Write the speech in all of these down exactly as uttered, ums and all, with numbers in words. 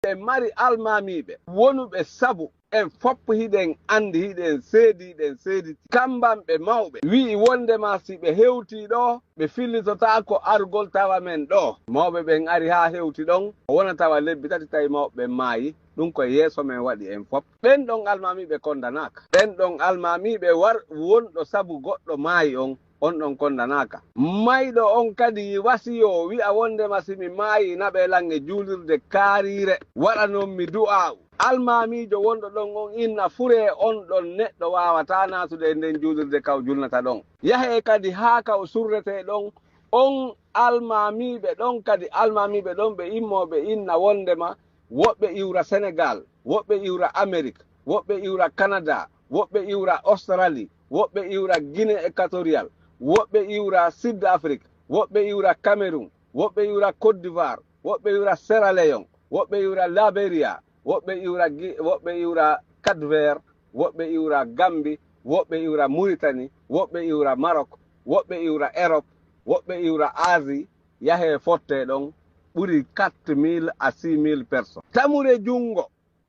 ɓe mari almaamiiɓe wonuɓe sabu en fof hiɗen anndi, hiɗen seedi, hiɗen seediti. Kambanɓe mawɓe wi'i wonndema si ɓe hewtii ɗoo, ɓe fillitotaako argol tawa men ɗoo. Mawɓe ɓen ari haa hewti ɗon, o wona tawa lebbi tati tawi mawɓe ɓen maayi. Ɗum ko yeeso men waɗi en fof. Ɓen ɗon almaamiiɓe kondanaaka. Ɓen ɗon almaamiiɓe war wonɗo sabu goɗɗo maayi on, on ɗon kondanaaka. Mayɗo on kadi wasiyoo wi'a wonndema si mi maayii naɓee lan e juulirde kaariire, waɗanon mi du'aa'u. Almaamiijo wonɗo ɗon on inna furee on ɗon neɗɗo waawataa naatude e nden juulirde ka o julnata ɗon. Yahee kadi haa ka o surretee ɗon, on almaamiiɓe ɗon kadi, almaamiiɓe ɗon ɓe immoo ɓe inna wonndema woɓɓe iwra Senegaal, woɓɓe iwra Amerik, woɓɓe iwra Kanada, woɓɓe iwra Australie, woɓɓe iwra Guinée Équatoriale, woɓɓe iwra Sud Afrique, woɓɓe iwra Cameroun, woɓɓe iwra Côte d'Ivoire, woɓɓe iwra Sierra Leone, woɓɓe iwra Liberia, woɓɓe iwra Gi-, woɓɓe iwra Cap Vert, woɓɓe iwra Gambie, woɓɓe iwra Mauritanie, woɓɓe iwra Maroc, woɓɓe iwra Europe, woɓɓe iwra Asie, yahee fottee ɗon ɓuri quatre mille à six mille personnes. Tamure junngo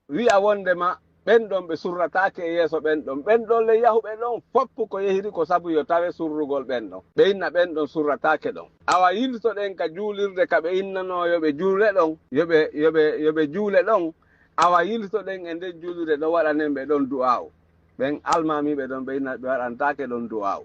wi'a wonndema ɓen ɗon ɓe surrataake e yeeso ɓen ɗon. Ɓen ɗon le yahuɓe ɗon fof ko yehiri ko sabu yo tawe surrugol ɓen ɗon. Ɓe inna ɓen ɗon surrataake ɗon. Awa yiltoɗen ka juulirde ka ɓe innanoo yo ɓe juule ɗon, yo ɓe, yo ɓe, yo ɓe juule ɗon. Awa yiltoɗen e nden juulirde ɗon waɗanen ɓe ɗon du'aa'u. Ɓen almaamiiɓe ɗon ɓe inna ɓe waɗantaake ɗon du'aa'u.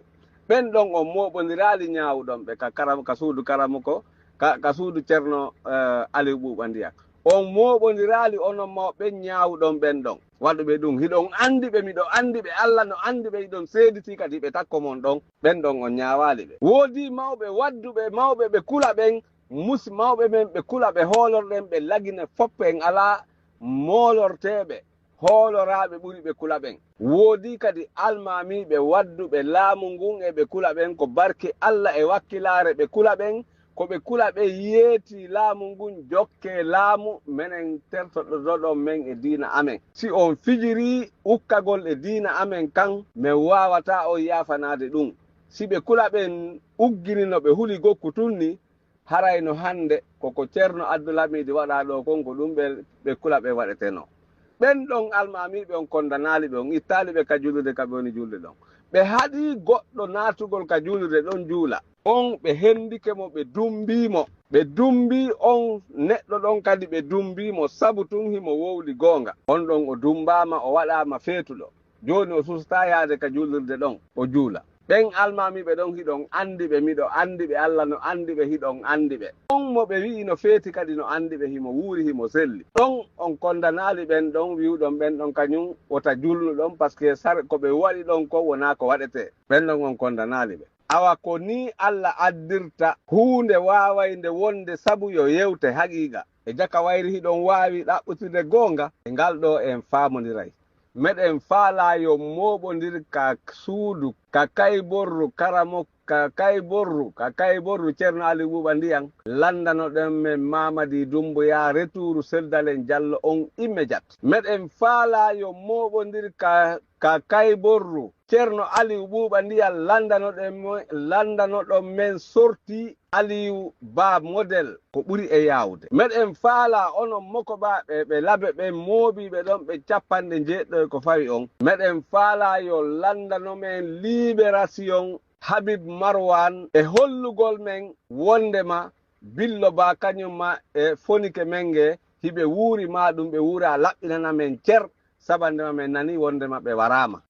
Ɓen ɗon on mooɓondiraali ñaawuɗon ɓe ka karam-, ka suudu karamuko, ka, ka suudu Ceerno, eh, Aliw Ɓuuɓa Ndiyan. On mooɓondiraali onon mawɓe ɓen ñaawuɗon ɓen ɗon. Waɗuɓe ɗum, hiɗon anndi ɓe, miɗo anndi ɓe, Alla no anndi ɓe, hiɗon seeditii kadi ɓe takko mon ɗon. Ɓen ɗon on ñaawaali ɓe. Woodii mawɓe wadduɓe, mawɓe ɓe kula ɓen, mus-, mawɓe men ɓe kula ɓe hoolorɗen ɓe lagine fof en alaa moolorteeɓe. Hooloraaɓe ɓuri ɓe kula ɓen. Woodii kadi almaamiiɓe wadduɓe laamu ngun e ɓe kula ɓen, ko barki Alla e wakkilaare ɓe kula ɓen, ko ɓe kula ɓe yeetii laamu ngun, jokkee laamu, menen tertoɗoɗon men e diina amen. Si on fijirii ukkagol e diina amen kan, men waawataa on yaafanaade ɗum. Si ɓe kula ɓen ugginino ɓe huli gokku tun ni, haray no hannde ko ko Ceerno Abdul Hamiidi waɗaa ɗoo kon, ko ɗum ɓe, ɓe kula ɓe waɗetenoo. Ɓen ɗon almaamiiɓe on kondanaali ɓe, on ittaali ɓe ka juulirde ka ɓe woni juulde ɗon. Ɓe haɗii goɗɗo naatugol ka juulirde ɗon juula. On ɓe henndike mo, ɓe dummbii mo. Ɓe dummbii on neɗɗo ɗon kadi, ɓe dummbii mo sabu tun himo wowli goonga. On ɗon o dummbaama, o waɗaama feetuɗo. Jooni o suusataa yaade ka juulirde ɗon, o juula. Ɓen almaamiiɓe ɗon hiɗon anndi ɓe, miɗo anndi ɓe, Alla no anndi ɓe, hiɗon anndi ɓe. On mo ɓe wi'i no feeti kadi no anndi ɓe, himo wuuri, himo selli. Ɗon on kondanaali ɓen ɗon wi'uɗon ɓen ɗon kañum wota julnu ɗon, parce que sar-, ko ɓe waɗi ɗon kon wonaa ko waɗetee. Ɓen ɗon on kondanaali ɓe. Awa ko nii Alla addirta huunde waawaynde wonde sabu yo yewte haqiiqa. E jaka wayri hiɗon waawi ɗaɓɓutude goonga, e ngal ɗoo en faamondiray. Meɗen faalaa yo mooɓondir ka suudu, ka kayborru karamo, ka kayborru, ka kayborru Ceerno Aliw Ɓuuɓa Ndiyan, lanndanoɗen men Mamadi Dummbuya, retuuru Seldalen Jallo on immédiat. Meɗen faalaa yo mooɓondir ka, ka kayborru Ceerno Aliw Ɓuuɓa Ndiyan, lanndanoɗen mo, lanndanoɗon men sorti Aliw Ba model ko ɓuri e yaawde. Meɗen faalaa onon mokobaaɓe ɓe labe ɓen mooɓiiɓe ɗon ɓe cappanɗe njeeɗiɗo e ko fawi on. Meɗen faalaa yo lanndano men Libération Habib Marwan e hollugol men wonndema Billo Ba kañum ma e fonike men nge hiɓe wuuri, maa ɗum ɓe wuura, laɓɓinana men cer, sabandema men nanii wonndema ɓe waraama.